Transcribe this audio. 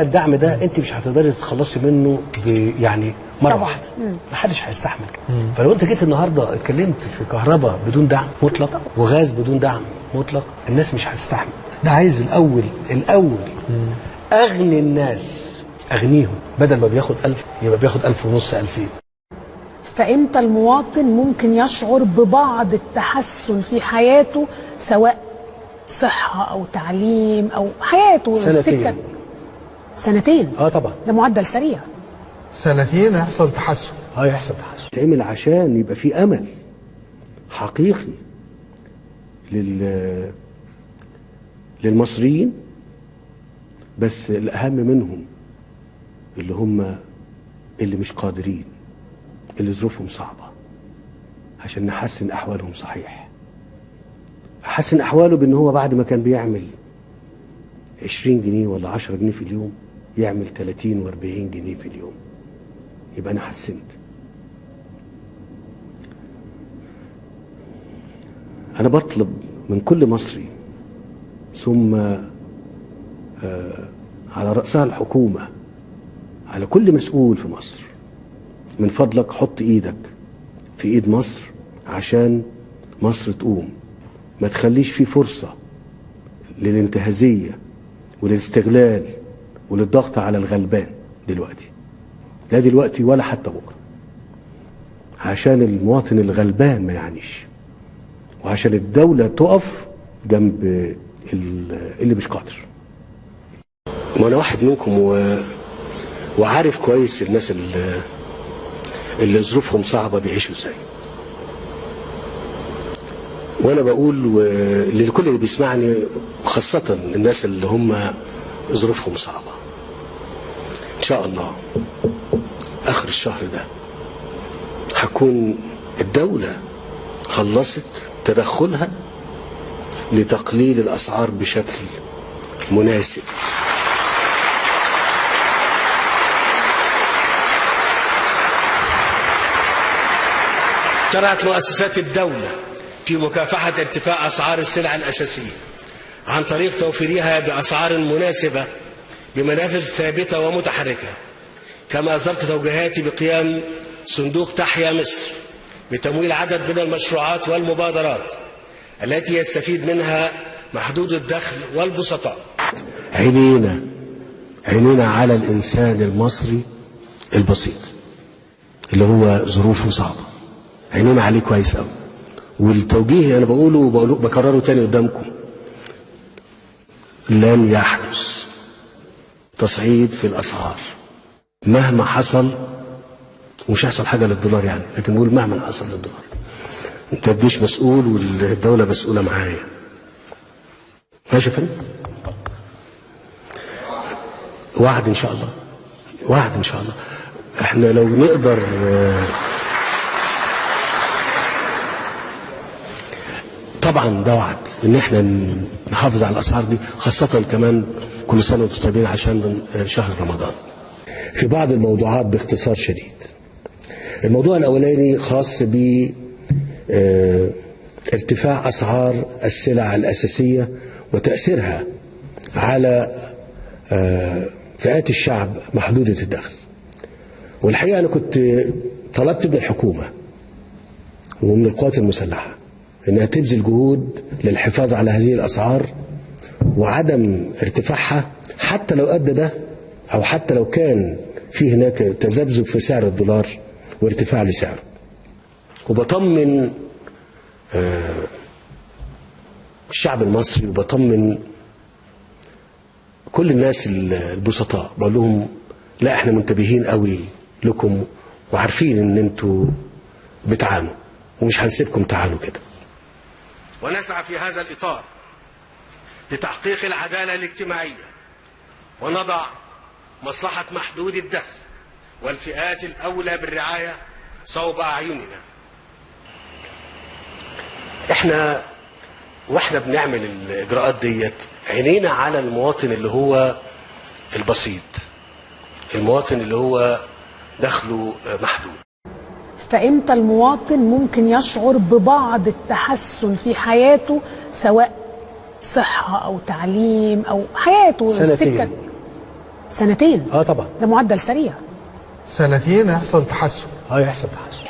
الدعم ده انت مش هتقدري تتخلصي منه يعني مرة واحدة، محدش هيستحمل. فلو انت جيت النهارده اتكلمت في كهرباء بدون دعم مطلق وغاز بدون دعم مطلق، الناس مش هتستحمل. ده عايز الاول اغني الناس، اغنيهم، بدل ما بياخد 1000 يبقى بياخد 1500 2000. فامتى المواطن ممكن يشعر ببعض التحسن في حياته، سواء صحة او تعليم او حياته؟ سنتين. سنتين؟ اه طبعا، ده معدل سريع. سنتين هيحصل تحسن. اه يحصل تحسن، تعمل عشان يبقى في امل حقيقي للمصريين، بس الاهم منهم اللي هم اللي مش قادرين، اللي ظروفهم صعبة، عشان نحسن احوالهم. صحيح، احسن احواله بان هو بعد ما كان بيعمل 20 جنيه ولا 10 جنيه في اليوم يعمل 30 و40 جنيه في اليوم، يبقى انا حسنت. انا بطلب من كل مصري، ثم على رأسها الحكومة، على كل مسؤول في مصر، من فضلك حط ايدك في ايد مصر عشان مصر تقوم. ما تخليش في فرصة للانتهازية وللاستغلال وللضغط على الغلبان دلوقتي، لا دلوقتي ولا حتى بكرة، عشان المواطن الغلبان ما يعانيش، وعشان الدولة تقف جنب اللي مش قادر. ما أنا واحد منكم وعارف كويس الناس اللي ظروفهم صعبة بيعيشوا ازاي. وانا بقول لكل اللي بيسمعني، خاصة الناس اللي هم ظروفهم صعبة، ان شاء الله اخر الشهر ده هتكون الدولة خلصت تدخلها لتقليل الاسعار بشكل مناسب. شرعت مؤسسات الدولة في مكافحة ارتفاع أسعار السلع الأساسية عن طريق توفيرها بأسعار مناسبة بمنافذ ثابتة ومتحركة، كما أصدرت توجيهاتي بقيام صندوق تحيا مصر بتمويل عدد من المشروعات والمبادرات التي يستفيد منها محدود الدخل والبسطاء. عينينا على الإنسان المصري البسيط اللي هو ظروفه صعبة، عينينا عليه كويس قوي. والتوجيه انا بقوله وبكرره تاني قدامكم، لن يحدث تصعيد في الاسعار مهما حصل، ومش هيحصل حاجة للدولار يعني، لكن بقول مهما حصل للدولار. انت الجيش مسؤول والدولة مسؤولة معايا. ماشي يا فندم؟ وعد ان شاء الله، وعد ان شاء الله. احنا لو نقدر طبعا ده وعد ان احنا نحافظ على الاسعار دي، خاصة كمان كل سنة وانتم طيبين عشان شهر رمضان. في بعض الموضوعات باختصار شديد. الموضوع الاولاني خاص ب ارتفاع اسعار السلع الاساسية وتاثيرها على فئات الشعب محدودة الدخل. والحقيقة انا كنت طلبت من الحكومة ومن القوات المسلحة انها تبذل جهود للحفاظ على هذه الاسعار وعدم ارتفاعها، حتى لو ادى ده او حتى لو كان في هناك تذبذب في سعر الدولار وارتفاع لسعره. وبطمن الشعب المصري وبطمن كل الناس البسطاء، بقول لهم لا، احنا منتبهين قوي لكم وعارفين ان انتوا بتعانوا ومش هنسيبكم تعانوا كده. ونسعى في هذا الإطار لتحقيق العدالة الاجتماعية، ونضع مصلحة محدود الدخل والفئات الأولى بالرعاية صوب أعيننا. احنا واحنا بنعمل الإجراءات ديت عينينا على المواطن اللي هو البسيط، المواطن اللي هو دخله محدود. فامتى المواطن ممكن يشعر ببعض التحسن في حياته، سواء صحة أو تعليم أو حياته؟ سنتين. سنتين؟ اه طبعا. ده معدل سريع. سنتين هيحصل تحسن. اه يحصل تحسن.